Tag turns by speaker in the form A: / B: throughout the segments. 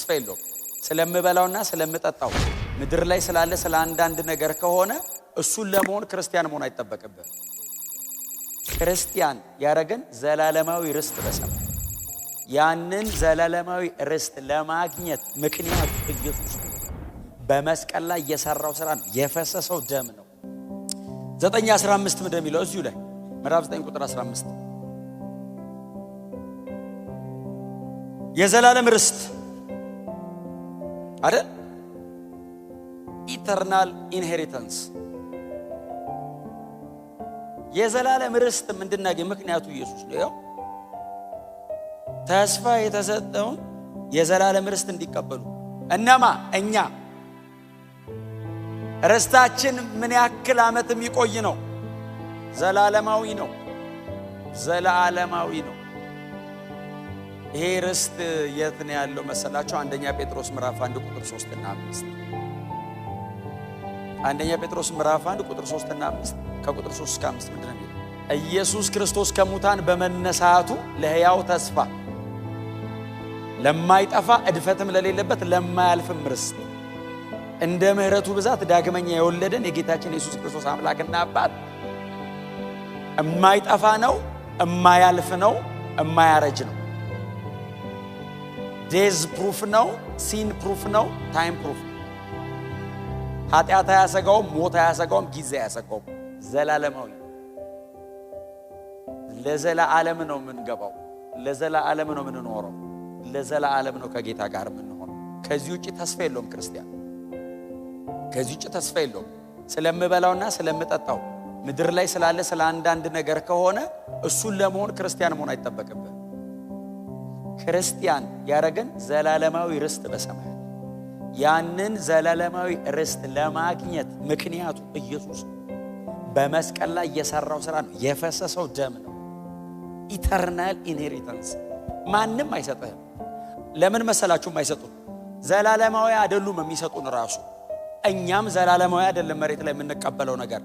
A: ተስፋ የለውም። ስለምበላውና ስለምጠጣው ምድር ላይ ስላለ ስለ አንዳንድ ነገር ከሆነ እሱን ለመሆን ክርስቲያን መሆን አይጠበቅብህም። ክርስቲያን ያረገን ዘላለማዊ ርስት በሰማይ፣ ያንን ዘላለማዊ ርስት ለማግኘት ምክንያቱ ኢየሱስ በመስቀል ላይ የሰራው ስራ ነው፣ የፈሰሰው ደም ነው። 9:15 ምንድን ነው የሚለው? እዚሁ ላይ ምዕራፍ 9 ቁጥር 15 የዘላለም ርስት አይደል? Eternal inheritance፣ የዘላለም ርስት እንድናገኝ ምክንያቱ ኢየሱስ ነው። ያው ተስፋ የተሰጠውን የዘላለም ርስት እንዲቀበሉ እነማ? እኛ። ርስታችን ምን ያክል ዓመት የሚቆይ ነው? ዘላለማዊ ነው። ዘላለማዊ ነው። ይሄ ርስት የት ነው ያለው መሰላችሁ? አንደኛ ጴጥሮስ ምዕራፍ 1 ቁጥር 3 እና 5። አንደኛ ጴጥሮስ ምዕራፍ 1 ቁጥር 3 እና 5፣ ከቁጥር 3 እስከ 5 ምንድን ነው የሚለው? ኢየሱስ ክርስቶስ ከሙታን በመነሳቱ ለሕያው ተስፋ፣ ለማይጠፋ፣ እድፈትም ለሌለበት፣ ለማያልፍም ርስት እንደ ምሕረቱ ብዛት ዳግመኛ የወለደን የጌታችን የኢየሱስ ክርስቶስ አምላክና አባት። የማይጠፋ ነው፣ የማያልፍ ነው፣ የማያረጅ ነው። Death proof ነው፣ sin proof ነው፣ time proof ነው። ኃጢአት አያሰጋውም፣ ሞት አያሰጋውም፣ ጊዜ አያሰጋውም። ዘላለማዊ፣ ለዘላለም ነው የምንገባው፣ ለዘላለም ነው የምንኖረው፣ ለዘላለም ነው ከጌታ ጋር የምንሆነው። ከዚህ ውጭ ተስፋ የለውም ክርስቲያን። ከዚህ ውጭ ተስፋ የለውም። ስለምበላውና ስለምጠጣው ምድር ላይ ስላለ ስለ አንዳንድ ነገር ከሆነ እሱን ለመሆን ክርስቲያን መሆን አይጠበቅብህም። ክርስቲያን ያረገን ዘላለማዊ ርስት በሰማይ፣ ያንን ዘላለማዊ ርስት ለማግኘት ምክንያቱ ኢየሱስ በመስቀል ላይ የሰራው ስራ ነው፣ የፈሰሰው ደም ነው። Eternal inheritance ማንም አይሰጥህም። ለምን መሰላችሁ አይሰጡን? ዘላለማዊ አይደሉም የሚሰጡን ራሱ። እኛም ዘላለማዊ አይደለም መሬት ላይ የምንቀበለው ነገር።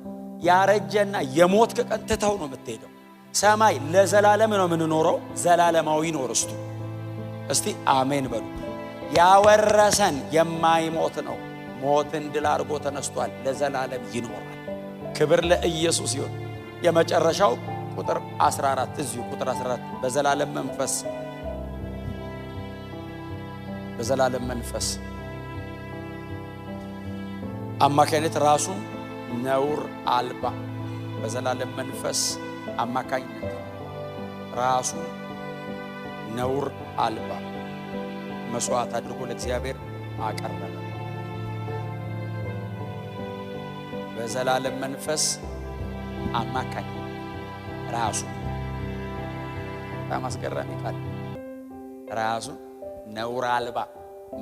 A: ያረጀና የሞት ቀን ትተው ነው የምትሄደው። ሰማይ ለዘላለም ነው የምንኖረው። ዘላለማዊ ነው ርስቱ። እስቲ አሜን በሉ። ያወረሰን የማይሞት ነው። ሞትን ድል አድርጎ ተነስቷል። ለዘላለም ይኖራል። ክብር ለኢየሱስ ይሁን። የመጨረሻው ቁጥር 14፣ እዚሁ ቁጥር 14፣ በዘላለም መንፈስ አማካኝነት ራሱን ነውር አልባ፣ በዘላለም መንፈስ አማካኝነት ራሱን ነውር አልባ መስዋዕት አድርጎ ለእግዚአብሔር አቀረበ። በዘላለም መንፈስ አማካኝ ራሱ፣ በጣም አስገራሚ ቃል፣ ራሱን ነውር አልባ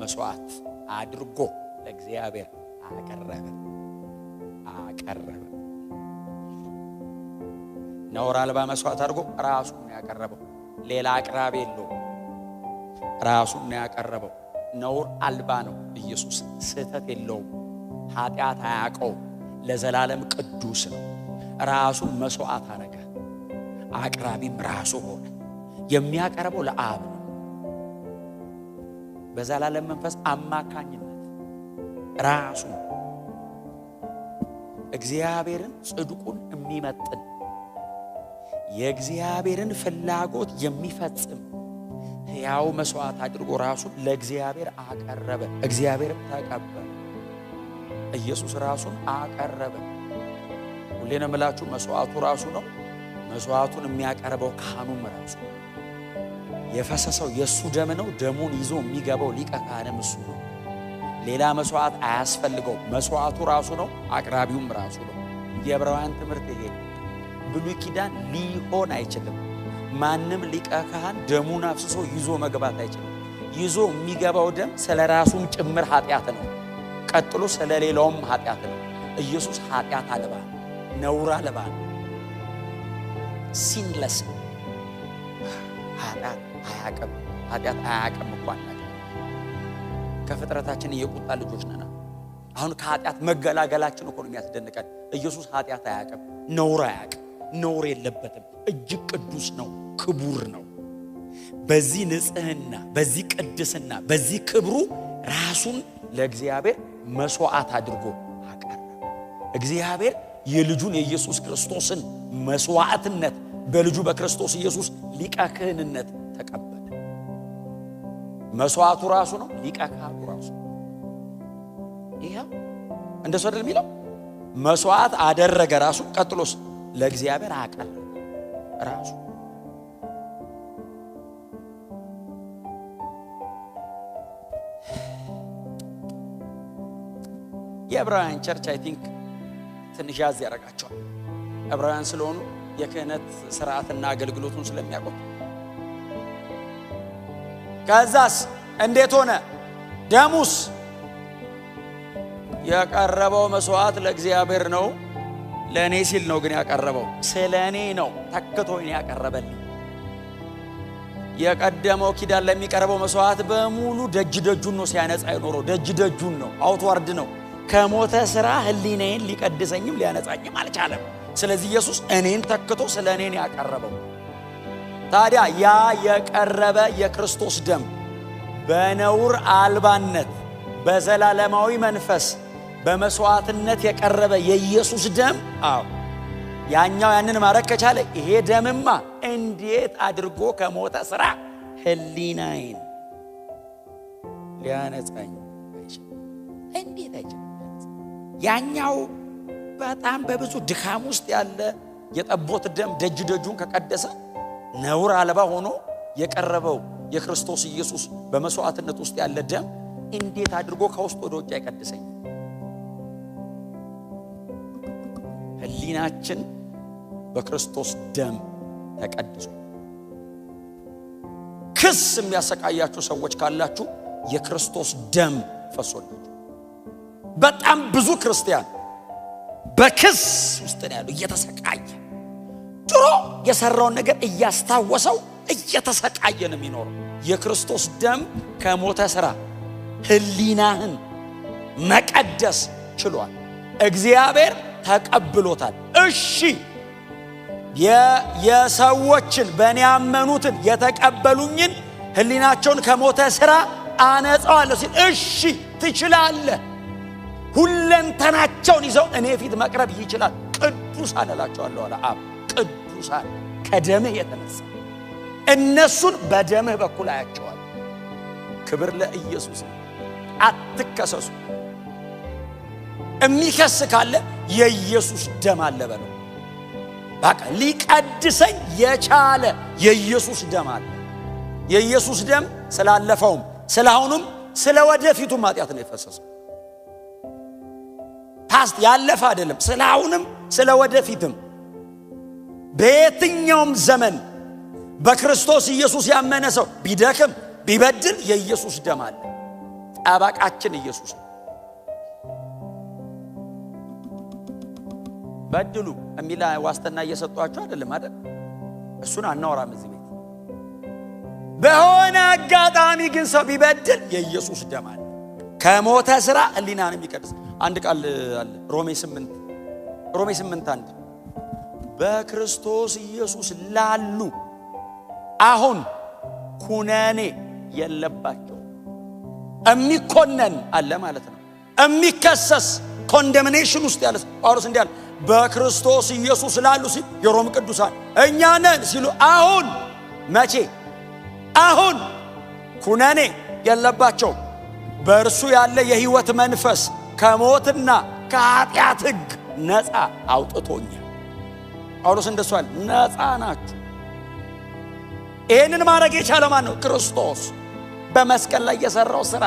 A: መስዋዕት አድርጎ ለእግዚአብሔር አቀረበ አቀረበ። ነውር አልባ መስዋዕት አድርጎ ራሱን ነው ያቀረበው። ሌላ አቅራቢ የለውም። ራሱን ነው ያቀረበው። ነውር አልባ ነው ኢየሱስ። ስህተት የለውም። ኃጢአት አያውቀውም። ለዘላለም ቅዱስ ነው። ራሱን መስዋዕት አረገ። አቅራቢም ራሱ ሆነ። የሚያቀርበው ለአብ ነው። በዘላለም መንፈስ አማካኝነት ራሱ እግዚአብሔርን ጽድቁን የሚመጥን፣ የእግዚአብሔርን ፍላጎት የሚፈጽም ሕያው መስዋዕት አድርጎ ራሱን ለእግዚአብሔር አቀረበ። እግዚአብሔርም ተቀበለ። ኢየሱስ ራሱን አቀረበ። ሁሌ ነው የምላችሁ፣ መስዋዕቱ ራሱ ነው። መስዋዕቱን የሚያቀርበው ካህኑም ራሱ ነው። የፈሰሰው የእሱ ደም ነው። ደሙን ይዞ የሚገባው ሊቀ ካህንም እሱ ነው። ሌላ መስዋዕት አያስፈልገው። መስዋዕቱ ራሱ ነው፣ አቅራቢውም ራሱ ነው። የዕብራውያን ትምህርት ይሄ ነው። ብሉይ ኪዳን ሊሆን አይችልም። ማንም ሊቀ ካህን ደሙን አፍስሶ ይዞ መግባት አይችልም። ይዞ የሚገባው ደም ስለ ራሱም ጭምር ኃጢአት ነው። ቀጥሎ ስለ ሌላውም ኃጢአት ነው። ኢየሱስ ኃጢአት አልባ፣ ነውር አልባ ነው። Sinless ነው። ኃጢአት አያቅም። ኃጢአት አያቅም እኮ አናውቅም። ከፍጥረታችን የቁጣ ልጆች ነን። አሁን ከኃጢአት መገላገላችን እኮ ነው የሚያስደንቀን። ኢየሱስ ኃጢአት አያቅም፣ ነውር አያቅም፣ ነውር የለበትም። እጅግ ቅዱስ ነው፣ ክቡር ነው። በዚህ ንጽህና፣ በዚህ ቅድስና፣ በዚህ ክብሩ ራሱን ለእግዚአብሔር መስዋዕት አድርጎ አቀረበ። እግዚአብሔር የልጁን የኢየሱስ ክርስቶስን መስዋዕትነት በልጁ በክርስቶስ ኢየሱስ ሊቀ ክህንነት ተቀበለ። መስዋዕቱ ራሱ ነው፣ ሊቀ ካህኑ ራሱ። ይሄው እንደሱ አይደል የሚለው? መስዋዕት አደረገ ራሱ። ቀጥሎስ ለእግዚአብሔር አቀረበ ራሱ። የዕብራውያን church I think ትንሽ ያዝ ያደርጋቸዋል። ዕብራውያን ስለሆኑ የክህነት ስርዓትና አገልግሎቱን ስለሚያውቁት። ከዛስ እንዴት ሆነ? ደሙስ የቀረበው መስዋዕት ለእግዚአብሔር ነው፣ ለእኔ ሲል ነው ግን ያቀረበው፣ ስለ እኔ ነው ተክቶ ያቀረበልኝ። የቀደመው ኪዳን ለሚቀርበው መስዋዕት በሙሉ ደጅ ደጁን ነው ሲያነጻ የኖረው። ደጅ ደጁን ነው፣ outward ነው። ከሞተ ስራ ህሊናዬን ሊቀድሰኝም ሊያነጻኝም አልቻለም። ስለዚህ ኢየሱስ እኔን ተክቶ ስለ እኔን ያቀረበው። ታዲያ ያ የቀረበ የክርስቶስ ደም በነውር አልባነት በዘላለማዊ መንፈስ በመስዋዕትነት የቀረበ የኢየሱስ ደም፣ አዎ ያኛው ያንን ማድረግ ከቻለ ይሄ ደምማ እንዴት አድርጎ ከሞተ ስራ ህሊናዬን ሊያነጻኝ አይችልም? እንዴት አይችልም? ያኛው በጣም በብዙ ድካም ውስጥ ያለ የጠቦት ደም ደጅ ደጁን ከቀደሰ ነውር አልባ ሆኖ የቀረበው የክርስቶስ ኢየሱስ በመስዋዕትነት ውስጥ ያለ ደም እንዴት አድርጎ ከውስጥ ወደ ውጭ አይቀድሰኝ? ህሊናችን በክርስቶስ ደም ተቀድሶ። ክስ የሚያሰቃያችሁ ሰዎች ካላችሁ የክርስቶስ ደም ፈሶላችሁ። በጣም ብዙ ክርስቲያን በክስ ውስጥ ነው ያለው፣ እየተሰቃየ ድሮ የሰራውን ነገር እያስታወሰው እየተሰቃየ ነው የሚኖረው። የክርስቶስ ደም ከሞተ ስራ ህሊናህን መቀደስ ችሏል። እግዚአብሔር ተቀብሎታል። እሺ የሰዎችን በእኔ ያመኑትን የተቀበሉኝን ህሊናቸውን ከሞተ ስራ አነጻዋለሁ ሲል እሺ ትችላለህ። ሁለንተናቸውን ይዘው እኔ ፊት መቅረብ ይችላል። ቅዱሳን እላቸዋለሁ አለ አብ። ቅዱሳን ከደምህ የተነሳ እነሱን በደምህ በኩል አያቸዋል። ክብር ለኢየሱስ። አትከሰሱ። የሚከስ ካለ የኢየሱስ ደም አለ በለው። በቃ ሊቀድሰኝ የቻለ የኢየሱስ ደም አለ። የኢየሱስ ደም ስላለፈውም ስለአሁኑም ስለወደፊቱም ኃጢአት ነው የፈሰሰው። past ያለፈ አይደለም፣ ስለአሁንም ስለወደፊትም በየትኛውም ዘመን በክርስቶስ ኢየሱስ ያመነ ሰው ቢደክም ቢበድል የኢየሱስ ደም አለ። ጠበቃችን ኢየሱስ ነው። በድሉ የሚል ዋስትና እየሰጧቸው አይደለም አይደል? እሱን አናወራም እዚህ ቤት። በሆነ አጋጣሚ ግን ሰው ቢበድል የኢየሱስ ደም አለ። ከሞተ ስራ ህሊናን የሚቀድስ አንድ ቃል አለ። ሮሜ 8:1 በክርስቶስ ኢየሱስ ላሉ አሁን ኩነኔ የለባቸው። የሚኮነን አለ ማለት ነው። የሚከሰስ condemnation ውስጥ ያለ ጳውሎስ እንዲህ አለ፣ በክርስቶስ ኢየሱስ ላሉ ሲል የሮም ቅዱሳን እኛ ነን ሲሉ አሁን መቼ አሁን ኩነኔ የለባቸው። በእርሱ ያለ የሕይወት መንፈስ ከሞትና ከኃጢአት ሕግ ነፃ አውጥቶኛል። ጳውሎስ እንደሱ አለ፣ ነፃ ናችሁ። ይህንን ማድረግ የቻለ ማን ነው? ክርስቶስ በመስቀል ላይ የሰራው ስራ።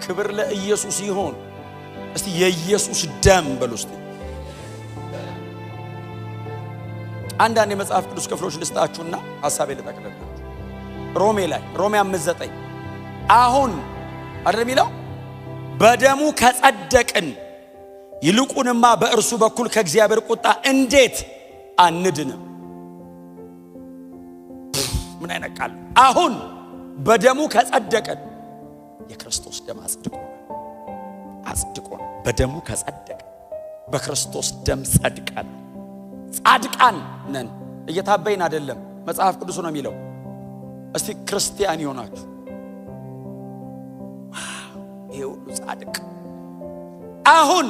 A: ክብር ለኢየሱስ ይሁን። እስቲ የኢየሱስ ደም በሉ እስቲ። አንዳንድ የመጽሐፍ ቅዱስ ክፍሎች ልስጣችሁና ሐሳቤ ልጠቅልላችሁ። ሮሜ ላይ ሮሜ 5:9 አሁን አይደል የሚለው በደሙ ከጸደቅን ይልቁንማ በእርሱ በኩል ከእግዚአብሔር ቁጣ እንዴት አንድንም? ምን አይነት ቃል! አሁን በደሙ ከጸደቅን፣ የክርስቶስ ደም አጽድቆናል፣ አጽድቆናል። በደሙ ከጸደቅን በክርስቶስ ደም ጸድቀናል። ጻድቃን ነን። እየታበይን አይደለም፣ መጽሐፍ ቅዱስ ነው የሚለው። እስቲ ክርስቲያን ይሆናችሁ ይሄ ሁሉ ጻድቅ አሁን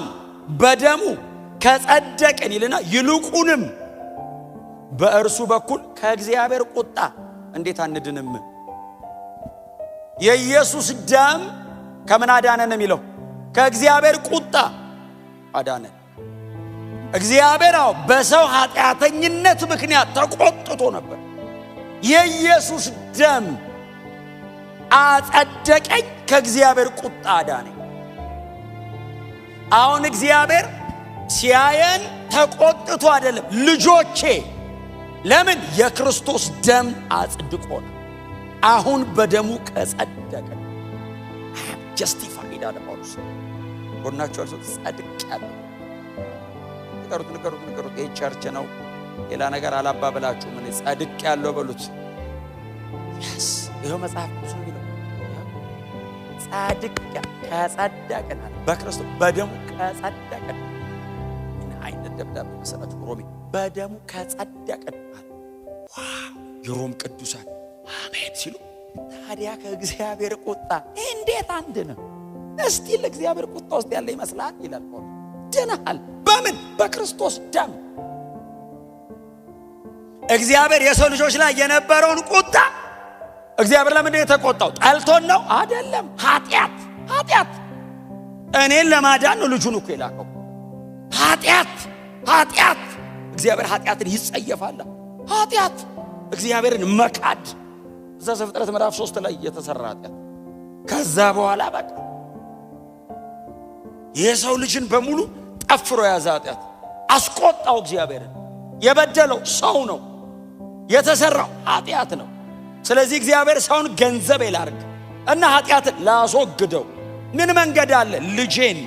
A: በደሙ ከጸደቅን ይልና ይልቁንም በእርሱ በኩል ከእግዚአብሔር ቁጣ እንዴት አንድንም? የኢየሱስ ደም ከምን አዳነን የሚለው? ከእግዚአብሔር ቁጣ አዳነን። እግዚአብሔር አዎ በሰው ኃጢአተኝነት ምክንያት ተቆጥቶ ነበር። የኢየሱስ ደም አጸደቀኝ፣ ከእግዚአብሔር ቁጣ አዳነኝ። አሁን እግዚአብሔር ሲያየን ተቆጥቶ አይደለም። ልጆቼ ለምን? የክርስቶስ ደም አጽድቆናል። አሁን በደሙ ከጸደቀ justified አለ ጳውሎስ። ጎናችሁ ያለው ጸድቄያለሁ። ንገሩት፣ ንገሩት፣ ንገሩት። ይህ church ነው፣ ሌላ ነገር አላባብላችሁም። እኔ ጸድቄያለሁ በሉት። Yes፣ ይኸው መጽሐፍ ቅዱስ ነው የሚለው። ጻድቅ ከጸደቅን በክርስቶስ በደሙ ከጸደቅን። ምን አይነት ደብዳቤ መሰላችሁ? ሮሜ በደሙ ከጸደቅን። Wow! የሮም ቅዱሳን አሜን ሲሉ ታዲያ ከእግዚአብሔር ቁጣ እንዴት አንድንም? እስቲ ለእግዚአብሔር ቁጣ ውስጥ ያለ ይመስላል ይላል ጳውሎስ። ድነሃል። በምን? በክርስቶስ ደም። እግዚአብሔር የሰው ልጆች ላይ የነበረውን ቁጣ፣ እግዚአብሔር ለምንድን ነው የተቆጣው? ጠልቶን ነው? አይደለም። ኃጢአት፣ ኃጢአት። እኔን ለማዳን ነው ልጁን እኮ የላከው። ኃጢአት፣ ኃጢአት። እግዚአብሔር ኃጢአትን ይጸየፋል። ኃጢአት እግዚአብሔርን መካድ፣ እዛ ዘፍጥረት ምዕራፍ 3 ላይ የተሰራ ኃጢአት። ከዛ በኋላ በቃ የሰው ልጅን በሙሉ ጠፍሮ የያዘ ኃጢአት አስቆጣው እግዚአብሔርን። የበደለው ሰው ነው፣ የተሰራው ኃጢአት ነው። ስለዚህ እግዚአብሔር ሰውን ገንዘቤ ላርግ እና ኃጢአትን ላስወግደው ምን መንገድ አለ? ልጄን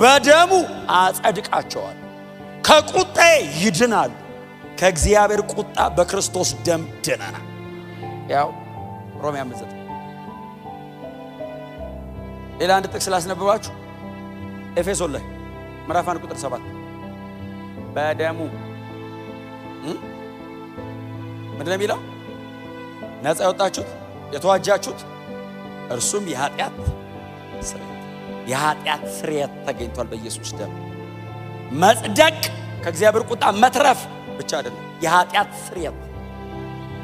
A: በደሙ አጸድቃቸዋል፣ ከቁጣዬ ይድናሉ። ከእግዚአብሔር ቁጣ በክርስቶስ ደም ድነናል። ያው ሮሜ 5:9። ሌላ አንድ ጥቅስ ላስነብባችሁ። ኤፌሶን ላይ ምዕራፍ 1 ቁጥር 7 በደሙ ምንድን ነው የሚለው? ነፃ የወጣችሁት፣ የተዋጃችሁት፣ እርሱም የኃጢአት ስርየት። የኃጢአት ስርየት ተገኝቷል በኢየሱስ ደም። መጽደቅ ከእግዚአብሔር ቁጣ መትረፍ ብቻ አይደለም፣ የኃጢአት ስርየት።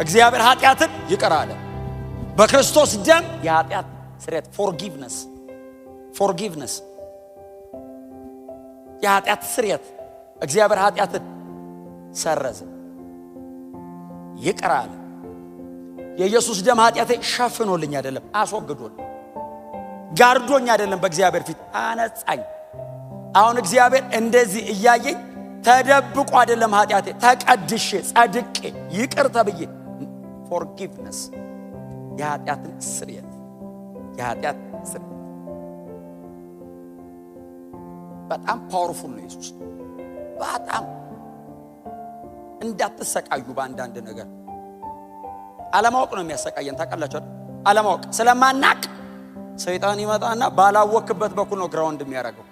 A: እግዚአብሔር ኃጢአትን ይቅር አለ። በክርስቶስ ደም የኃጢአት ስርየት፣ forgiveness፣ forgiveness፣ የኃጢአት ስርየት። እግዚአብሔር ኃጢአትን ሰረዘ፣ ይቅር አለ። የኢየሱስ ደም ኃጢአቴ ሸፍኖልኝ አይደለም፣ አስወግዶልኝ፣ ጋርዶኝ አይደለም፣ በእግዚአብሔር ፊት አነጻኝ። አሁን እግዚአብሔር እንደዚህ እያየኝ ተደብቆ አይደለም ኃጢአቴ፣ ተቀድሼ፣ ጸድቄ፣ ይቅር ተብዬ። Forgiveness፣ የኃጢአትን ስርየት፣ የኃጢአት ስርየት። በጣም powerful ነው ኢየሱስ። በጣም እንዳትሰቃዩ በአንዳንድ ነገር። አለማወቅ ነው የሚያሰቃየን፣ ታውቃላችሁ አይደል? አለማወቅ፣ ስለማናቅ ሰይጣን ይመጣና ባላወክበት በኩል ነው ground የሚያደርገው።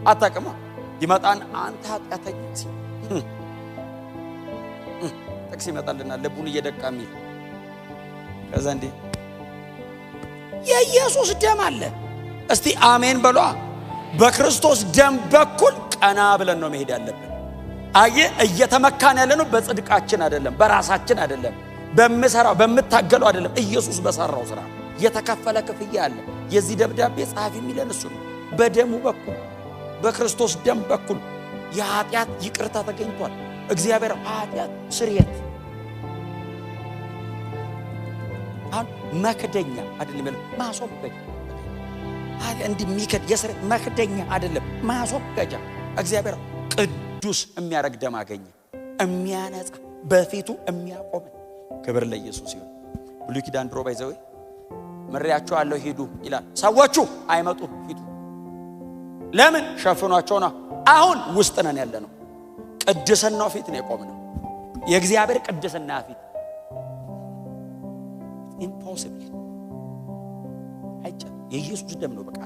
A: አታውቅማ። ይመጣና አንተ ኃጢአተኛ ሲል ጥቅስ ይመጣልናል፣ ልቡን እየደቃ የሚል። ከዛ እንዴ የኢየሱስ ደም አለ። እስቲ አሜን በሏ። በክርስቶስ ደም በኩል ቀና ብለን ነው መሄድ ያለብን። አየ፣ እየተመካን ያለነው በጽድቃችን አይደለም፣ በራሳችን አይደለም፣ በምሰራው በምታገለው አይደለም። ኢየሱስ በሰራው ስራ የተከፈለ ክፍያ አለ። የዚህ ደብዳቤ ጸሐፊ የሚለን እሱ ነው። በደሙ በኩል፣ በክርስቶስ ደም በኩል የኃጢአት ይቅርታ ተገኝቷል። እግዚአብሔር ኃጢአት ስርየት። አሁን መክደኛ አይደለም፣ ማስወገጃ። እንዲህ የሚከድ የስርየት መክደኛ አይደለም፣ ማስወገጃ። እግዚአብሔር ቅዱስ የሚያደርግ ደም አገኘ፣ የሚያነጻ፣ በፊቱ የሚያቆመን። ክብር ለኢየሱስ ይሁን። ብሉይ ኪዳን ድሮ by the way ምሬያቸዋለሁ ሂዱ ይላል። ሰዎቹ አይመጡም ፊቱ። ለምን? ሸፍኗቸው ነው። አሁን ውስጥ ነን ያለ ነው። ቅድስናው ፊት ነው የቆምነው። የእግዚአብሔር ቅድስና ፊት impossible፣ አይቻልም። የኢየሱስ ደም ነው በቃ።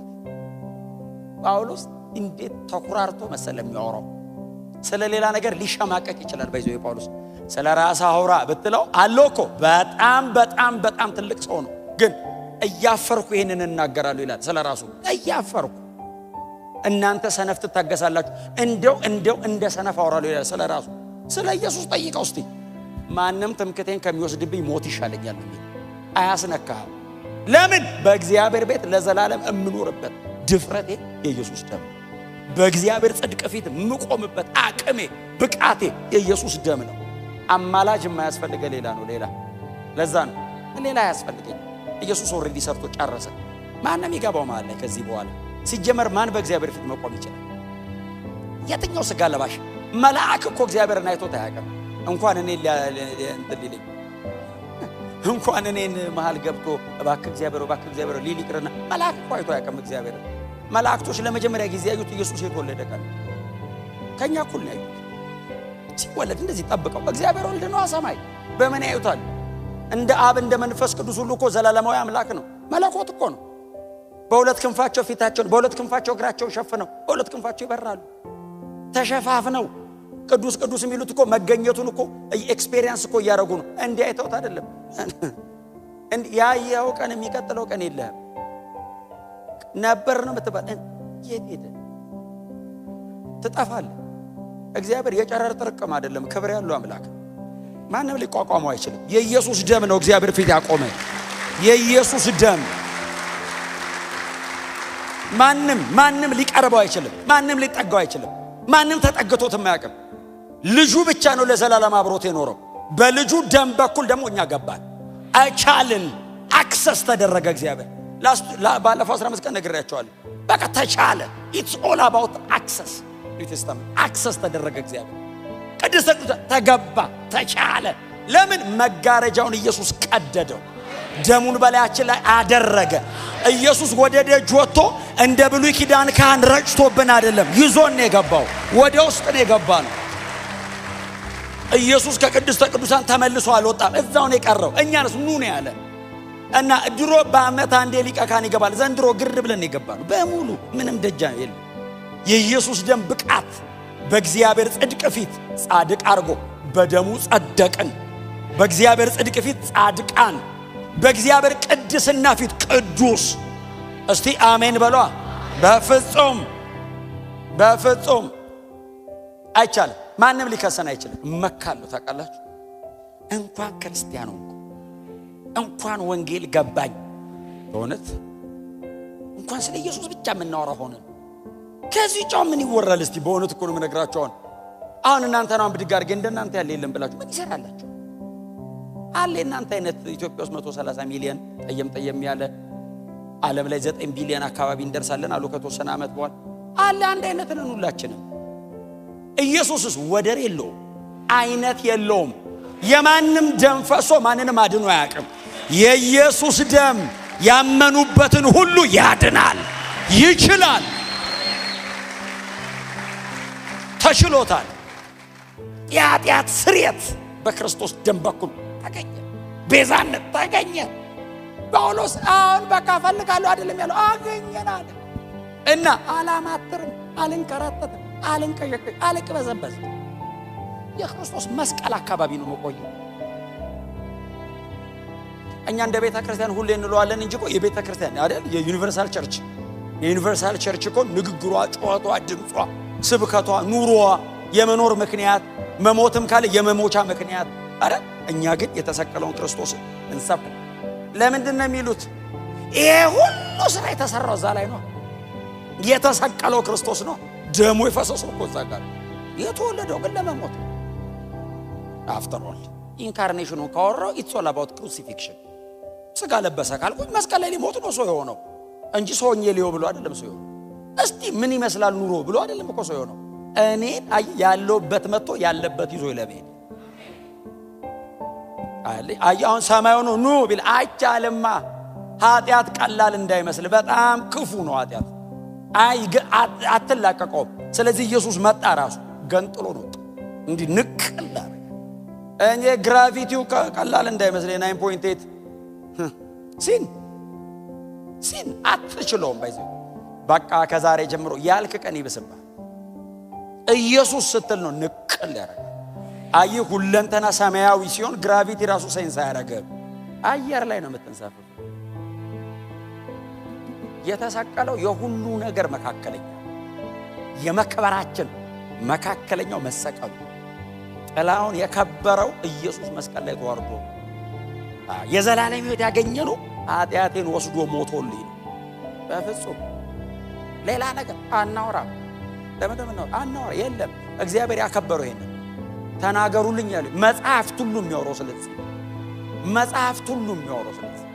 A: ጳውሎስ እንዴት ተኩራርቶ መሰለ የሚያወራው። ስለ ሌላ ነገር ሊሸማቀቅ ይችላል። By the way ጳውሎስ ስለ ራስህ አውራ ብትለው አለው እኮ በጣም በጣም በጣም ትልቅ ሰው ነው። ግን እያፈርኩ ይህንን እናገራለሁ ይላል። ስለ ራሱ እያፈርኩ፣ እናንተ ሰነፍ ትታገሳላችሁ፣ እንደው እንደው እንደ ሰነፍ አወራለሁ ይላል ስለ ራሱ። ስለ ኢየሱስ ጠይቀው እስቲ። ማንም ትምክቴን ከሚወስድብኝ ሞት ይሻለኛል የሚል አያስነካህም። ለምን? በእግዚአብሔር ቤት ለዘላለም እምኖርበት ድፍረቴ የኢየሱስ ደም ነው። በእግዚአብሔር ጽድቅ ፊት የምቆምበት አቅሜ ብቃቴ የኢየሱስ ደም ነው። አማላጅ የማያስፈልገ ሌላ ነው። ሌላ ለዛ ነው ሌላ አያስፈልገኝ። ኢየሱስ already ሰርቶ ጨረሰ። ማንም ይገባው መሃል ላይ ከዚህ በኋላ ሲጀመር ማን በእግዚአብሔር ፊት መቆም ይችላል? የትኛው ስጋ ለባሽ መልአክ እኮ እግዚአብሔርን አይቶት አያውቅም። እንኳን እኔን እንትን ሊለኝ፣ እንኳን እኔን መሃል ገብቶ እባክህ እግዚአብሔር፣ እባክህ እግዚአብሔር ሊል ይቅርና መልአክ እኮ አይቶ አያውቅም እግዚአብሔርን። መላእክቶች ለመጀመሪያ ጊዜ ያዩት ኢየሱስ የተወለደ ቀን ከኛ እኩል ነው ያዩት። ሲወለድ እንደዚህ ጠብቀው እግዚአብሔር ወልድ ነው ሰማይ በምን ያዩታል? እንደ አብ እንደ መንፈስ ቅዱስ ሁሉ እኮ ዘላለማዊ አምላክ ነው። መለኮት እኮ ነው። በሁለት ክንፋቸው ፊታቸውን፣ በሁለት ክንፋቸው እግራቸውን ሸፍነው፣ በሁለት ክንፋቸው ይበራሉ። ተሸፋፍነው ቅዱስ ቅዱስ የሚሉት እኮ መገኘቱን እኮ experience እኮ እያደረጉ ነው። እንዲህ አይተውት አይደለም። ያየኸው ቀን የሚቀጥለው ቀን የለህም ነበር ነው የምትባል። የት ሄደ? ትጠፋለህ። እግዚአብሔር የጨረር ጥርቅም አይደለም፣ ክብር ያለው አምላክ ማንም ሊቋቋመው አይችልም። የኢየሱስ ደም ነው እግዚአብሔር ፊት ያቆመ። የኢየሱስ ደም ማንም ማንም ሊቀርበው አይችልም። ማንም ሊጠጋው አይችልም። ማንም ተጠግቶት አያውቅም። ልጁ ብቻ ነው ለዘላለም አብሮት የኖረው። በልጁ ደም በኩል ደግሞ እኛ ገባን፣ አቻልን፣ access ተደረገ። እግዚአብሔር ባለፈው 15 ቀን ነግሬያቸዋለሁ። በቃ ተቻለ። It's all about access። New Testament access ተደረገ። እግዚአብሔር ቅድስተ ቅዱሳን ተገባ፣ ተቻለ። ለምን? መጋረጃውን ኢየሱስ ቀደደው፣ ደሙን በላያችን ላይ አደረገ። ኢየሱስ ወደ ደጅ ወጥቶ እንደ ብሉይ ኪዳን ካህን ረጭቶብን አይደለም፣ ይዞን ነው የገባው። ወደ ውስጥ ነው የገባ ነው። ኢየሱስ ከቅድስተ ቅዱሳን ተመልሶ አልወጣም፣ እዛው ነው የቀረው። እኛንስ ኑ ነው ያለ እና ድሮ በዓመት አንዴ ሊቀ ካህን ይገባል። ዘንድሮ ግር ብለን የገባ ነው በሙሉ፣ ምንም ደጃ የለም። የኢየሱስ ደም ብቃት በእግዚአብሔር ጽድቅ ፊት ጻድቅ አድርጎ በደሙ ጸደቅን። በእግዚአብሔር ጽድቅ ፊት ጻድቃን፣ በእግዚአብሔር ቅድስና ፊት ቅዱስ። እስቲ አሜን በሏ። በፍጹም በፍጹም አይቻልም። ማንም ሊከሰን አይችልም። እመካለሁ። ታውቃላችሁ፣ እንኳን ክርስቲያን ሆንኩ፣ እንኳን ወንጌል ገባኝ፣ በእውነት እንኳን ስለ ኢየሱስ ብቻ የምናወራ ሆነን ከዚህ ጫው ምን ይወራል? እስቲ በእውነት እኮ ነው የምነግራችሁ። አሁን አሁን እናንተ ነው ብድግ አድርጌ እንደናንተ ያለ የለም ብላችሁ ምን ይሰራላችሁ? አለ እናንተ አይነት ኢትዮጵያ ውስጥ 130 ሚሊዮን ጠየም ጠየም ያለ፣ ዓለም ላይ 9 ቢሊዮን አካባቢ እንደርሳለን አሉ ከተወሰነ ዓመት በኋላ። አለ አንድ አይነት ነን ሁላችንም። ኢየሱስስ ወደር የለውም፣ አይነት የለውም። የማንም ደም ፈሶ ማንንም አድኖ አያውቅም። የኢየሱስ ደም ያመኑበትን ሁሉ ያድናል፣ ይችላል፣ ተችሎታል። የኃጢአት ስርየት በክርስቶስ ደም በኩል ተገኘ። ቤዛነት ተገኘ። ጳውሎስ አሁን በቃ እፈልጋለሁ አይደለም ያለው፣ አገኘን አለ እና አላማትርም፣ አልንከራተትም፣ አልንቀዠቀዥ፣ አልቅበዘበዝም። የክርስቶስ መስቀል አካባቢ ነው መቆየው። እኛ እንደ ቤተ ክርስቲያን ሁሌ እንለዋለን እንጂ እኮ የቤተ ክርስቲያን አይደል የ universal church፣ የ universal church እኮ ንግግሯ፣ ጩኸቷ፣ ድምጿ፣ ስብከቷ፣ ኑሮዋ የመኖር ምክንያት፣ መሞትም ካለ የመሞቻ ምክንያት አይደል? እኛ ግን የተሰቀለውን ክርስቶስ እንሰብክ። ለምንድን ነው የሚሉት? ይሄ ሁሉ ስራ የተሰራው እዛ ላይ ነው። የተሰቀለው ክርስቶስ ነው። ደሙ የፈሰሰው እኮ እዛ ጋር። የተወለደው ግን ለመሞት። After all incarnation ኑን ካወራው it's all about crucifixion። ስጋ ለበሰ ካልኩኝ መስቀል ላይ ሊሞት ነው ሰው የሆነው እንጂ ሰው ሆኜ ሊዮ ብሎ አይደለም ሰው የሆነው። እስቲ ምን ይመስላል ኑሮ ብሎ አይደለም እኮ ሰው የሆነው። እኔን ያለውበት መጥቶ ያለበት ይዞ ለመሄድ። አይ አሁን ሰማይ ሆኖ ኑ ቢል አይቻልማ። ኃጢአት ቀላል እንዳይመስል በጣም ክፉ ነው ኃጢአት። አይ አትላቀቀውም። ስለዚህ ኢየሱስ መጣ፣ ራሱ ገንጥሎ ነው እንዲህ ንቅል አደረገ። እኔ gravity ው ቀላል እንዳይመስል 9.8 sin sin አትችለውም። By the way በቃ ከዛሬ ጀምሮ ያልክ ቀን ይብስብሃል። ኢየሱስ ስትል ነው ንቅል ያደርጋል። አየህ፣ ሁለንተና ሰማያዊ ሲሆን gravity ራሱ sense አያደርግም። አየር ላይ ነው የምትንሳፈፈው። የተሰቀለው የሁሉ ነገር መካከለኛ፣ የመክበራችን መካከለኛው መሰቀሉ፣ ጥላውን የከበረው ኢየሱስ መስቀል ላይ ተዋርዶ የዘላለም ሕይወት ያገኘነው ኃጢአቴን ወስዶ ሞቶልኝ ነው። በፍጹም ሌላ ነገር አናወራም። ለምን ነው አናወራ? የለም፣ እግዚአብሔር ያከበረው ይሄንን ተናገሩልኝ ያለ መጽሐፍት ሁሉ የሚያወራው ስለዚህ፣ መጽሐፍት ሁሉ የሚያወራው ስለዚህ።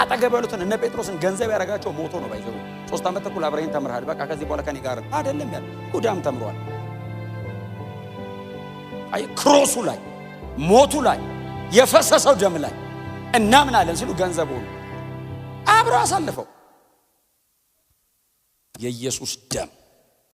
A: አጠገብ ያሉትን እነ ጴጥሮስን ገንዘብ ያደረጋቸው ሞቶ ነው። ባይዘው 3 ዓመት ተኩል አብረኝ ተምርሃል፣ በቃ ከዚህ በኋላ ከኔ ጋር አይደለም ያለ፣ ይሁዳም ተምሯል። አይ cross ኡ ላይ፣ ሞቱ ላይ፣ የፈሰሰው ደም ላይ እናምናለን ሲሉ ገንዘብ ሆኑ። አብረው አሳልፈው የኢየሱስ ደም